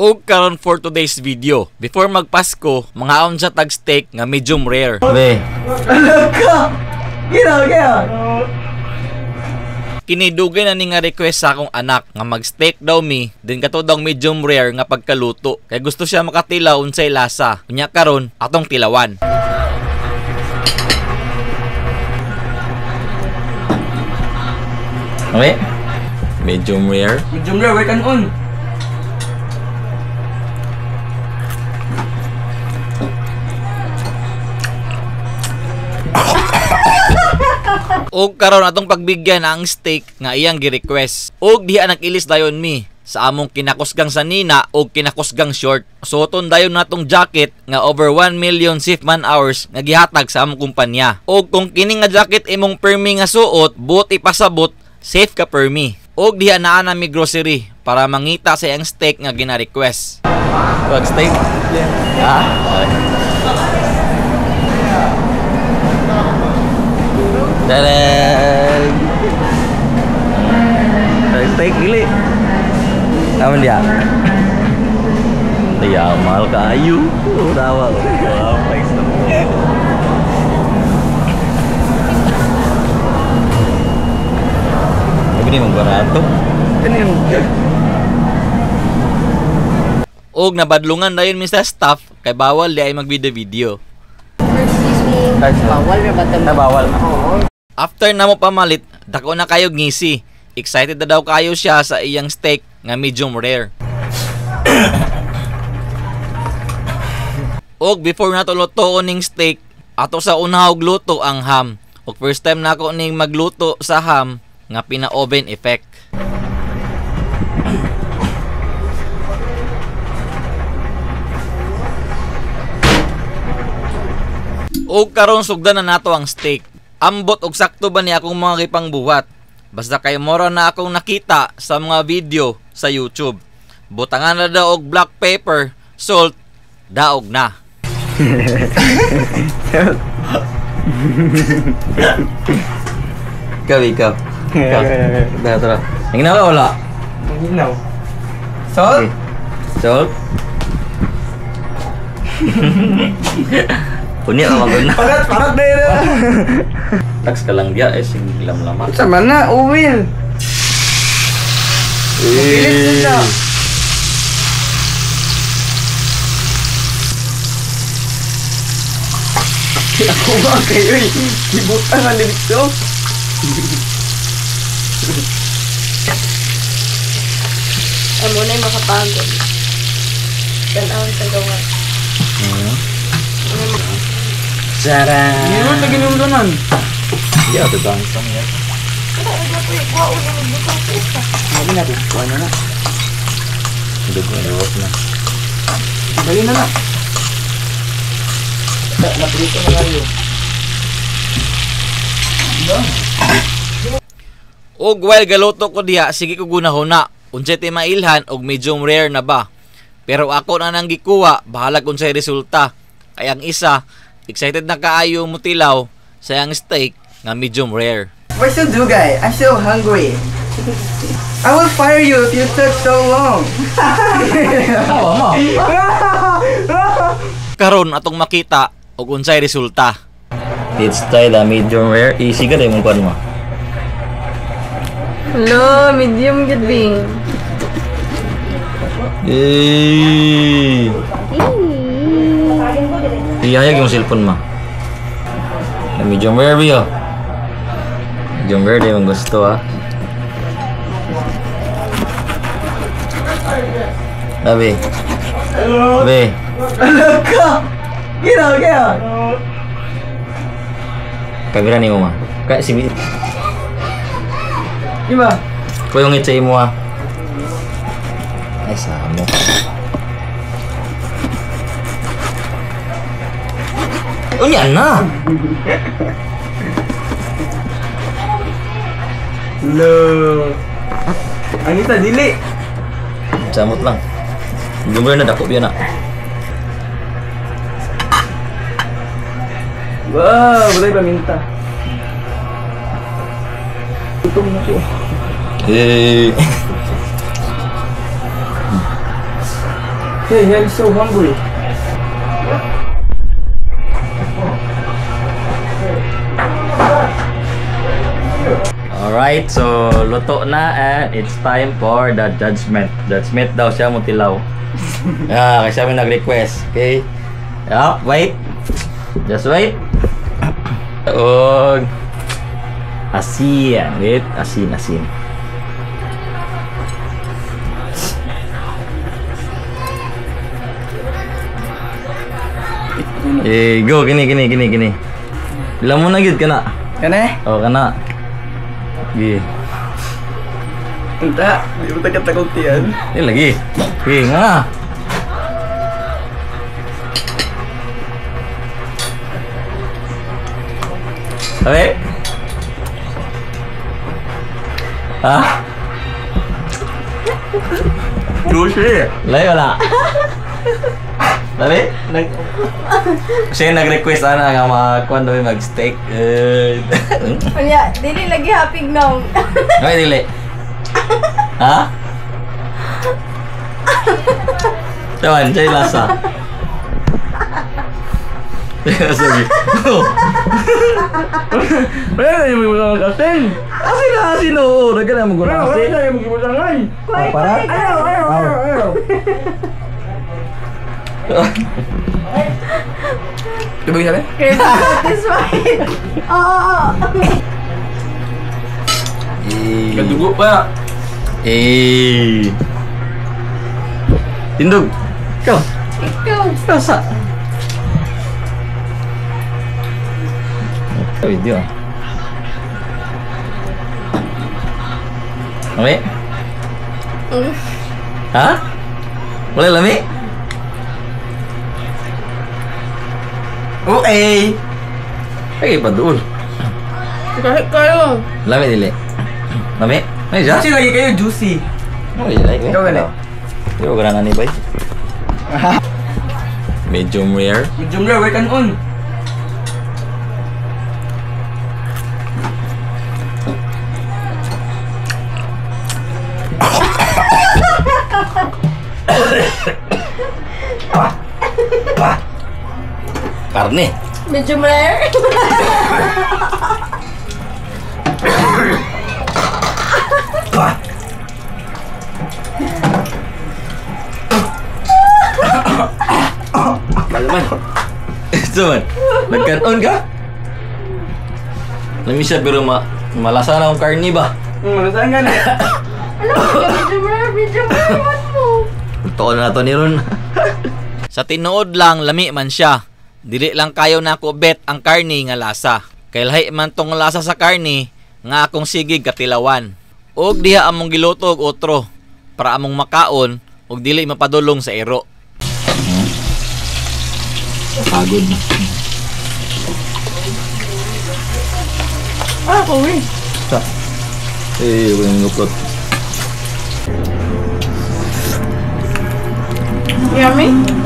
Og karon for today's video, before magpasko, mangaon sa tag steak nga medium rare. Be. Ka! Ginaw kaya! Kini dugay na ni nga request sa akong anak nga mag-steak daw mi, din kato daw medium rare nga pagkaluto. Kay gusto siya makatilaw unsay lasa. Unya karon atong tilawan. Okay? Medium rare. Medium rare, where can on? Og karon atong pagbigyan ang steak nga iyang gi-request. Og diha nag-ilis dayon mi sa among kinakusgang sanina og kinakusgang short. Suoton dayon natong jacket nga over 1 million safe man hours nga gihatag sa among kumpanya. Og kung kini nga jacket imong permi nga suot, buot ipasabot, safe ka permi. Og diha naa na mi grocery para mangita sa iyang steak nga gina-request. Wag steak? Yeah. Ah. Okay. Dadah. Steak gili. Naman dia? Ya mahal kayu. Tawa. Wow, flex na mo. Tapi ini mong barato. Ano yung... Og nabadlungan dayon mi sa staff kay bawal di ay mag-video-video. Excuse me. Bawal ra ba Ah, bawal. After na mo pamalit, dako na kayo ngisi. Excited na daw kayo siya sa iyang steak nga medium rare. Og before nato lutoon ning steak, ato sa unahog luto ang ham. Og first time nako ning magluto sa ham nga pina-oven effect. Og karon sugdan na nato ang steak. Ambot og sakto ba ni akong mga gipangbuhat. Basta kay mora na akong nakita sa mga video sa YouTube. Butangan na daw og black pepper, salt, daog na. Ikaw, ikaw. Ikaw. Tara, tara. Nanginaw ka wala? Nanginaw. Salt? Okay. Salt? Unya ka maguna. Parat, parat na yun. Tax ka lang diya eh, sing lamlama. Sama na, uwil. Mabilis na siya. Ako ba kayo eh? Ibutan ang dito. Ay mo na yung makapagod. Tanaw sa gawa. Tara! Hindi mo sa ginumdunan. Yeah, the dance song, yeah. Sabi natin, kuha na na. Dugo na na. Dali na na. Naprito na kayo. Og while galuto ko diha, sige ko gunahuna. Unsay ti mailhan og medium rare na ba? Pero ako na nang gikuha, bahalag unsay resulta. Kay ang isa, excited na kaayo mutilaw sa iyang steak nga medium rare. Why so dugay? I'm so hungry. I will fire you if you took so long. Karon atong makita og unsay resulta. Let's try the medium rare. Easy ka mong kuan mo. Hello, medium good be. Eh. Ihayag yung cellphone mo. Medium rare ba? Medium rare din ang gusto ah. Abi. Abi. Alam ka! Ginaw kaya! Kamera ni mo ma. Kaya si Di ba? Ko yung itsa mo ah. Ay samo. Unya na. Hello. Anita, dili. Samot lang. Medium rare na dako biya na. Wow, wala ba minta? Gutom na ko. Eh. Hey, I'm so hungry. Alright, so luto na and it's time for the judgment. Judgment daw siya mo tilaw. Yeah, kasi kami nag-request. Okay? Yeah, wait. Just wait. Og asin. Wait, asin, asin. Eh, go, gini, gini, gini, gini. Ilang mo na gid ka na. Kane? Oh, kana. Gi. Unta, di mo taga-takot yan. Eh, lagi. Gi, nga. Sabi? Ha? Juicy! Layo wala. Sabi? Siya nag-request ana nga mag-kuan daw mag-steak. Unya, dili lagi happy gnong. Ay, dili. Ha? Tawan, siya lasa. Sabi. Wala na yung mga asin! Asin na asin, oo. Nagkana mo guna Wala asin. na yung mga Para? Ayaw, ayaw, ayaw, ayaw! Tubig sabi? Craving satisfied. Oo. Eh. Kadugo pa! Eh. Tindog. Ikaw. Ikaw. Ikaw sa. Video ah. Lami? Ha? Wala lami? Okay! Ay, pa doon. Kahit kayo. Lami dili. Lami? Ay, siya? Juicy lagi kayo, juicy! Ay, like, Ikaw gali. Pero ganang ani bay. Medium rare. Medium rare, where can on? Karne. Medium rare. Kalaman. Ito man. Nagkaroon ka? Lami siya pero malasa na akong karne ba? Saan ka na? Alam mo, medium rare, medium rare man mo. Tuon na to ni Ron. Sa tinuod lang, lami man siya. Dili lang kayo na ako bet ang karne nga lasa. Kay lahi man tong lasa sa karne nga akong sigig katilawan. Og diha among giluto og otro para among makaon og dili mapadulong sa ero. Pagod na. Ah, kawi! Sa. Eh, walang nguplot. Yummy?